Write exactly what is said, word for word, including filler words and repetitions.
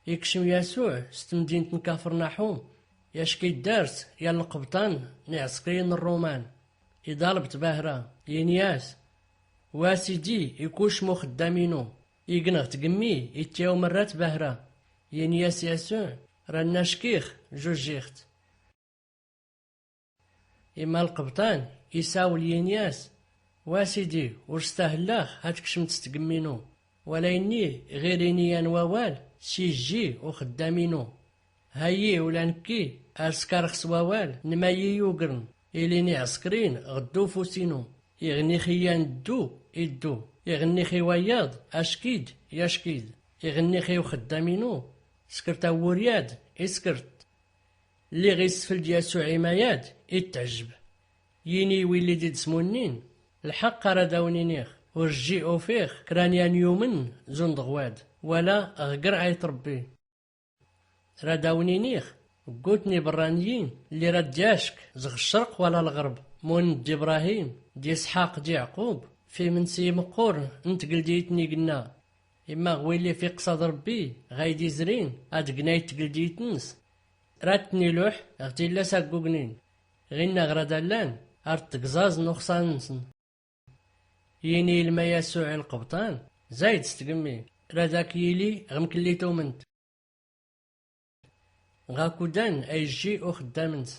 Ikcem yasuɛ s-tmdint n-kafarnaḥum, yacki-d dars ya-lqebṭan n-iɛṣkriyen n-rruman. Iḍaleb-t bahra, ini-as, wa sidi, ikucem uxeddam-inu. Ign ɣ-tgemmi ittyawmrra-t bahra. Ini-as yasuɛ, ra-nn-ackix jujjixt. Imma lqebṭan isawel, ini-as, wa sidi, ur stahlax ad-tkecmt s-tgemmi-nu. Wala ini, ɣir ini-yan wawal s-ijji uxeddam-inu. Hayi ula nkki, ar-skarx s-wawal n-mayi yugrn, ilin iɛṣkriyen ɣ-dd-ufus-inu. Iɣn-ix-iyan ddu iddu, iɣn-ix-iwayaḍ ackid yackid, iɣn-ix-iwxeddam-inu, skrt awwur-yad iskrt. Lliɣ isfld yasuɛ imayad ittɛjjb. Yini iwilli d-id-smunnin, lḥaqq ara-d-awn-inix, ur jji ufix kra n-yan yumn zund ɣwad, wala ɣ-grɛayt rbbi. Ra-d-awn-inix, ggutn ibrranyin lli ra-d-yack zɣ-ccrq wala lɣrb, munn d-ibrahim, d-isḥaq, d-iɛqub, f imnsi imqqurn n-tgldiyt-nni igna. Imma ɣwilli f-iqṣad rbbi ɣayd-izrin ad-gnayt tgldiyt-ns, ra-tn-iluḥ ɣ-tillas aggugnin, ɣinnaɣ ra-d-allan ar-tgẓaẓn uxṣan-nsn. Yini ilma yasuɛ i lqebṭan, zayd s-tgemmi, ra-d-ak-yili ɣ-mklli tumnt. Ɣakudan a-ijji uxeddam-ns.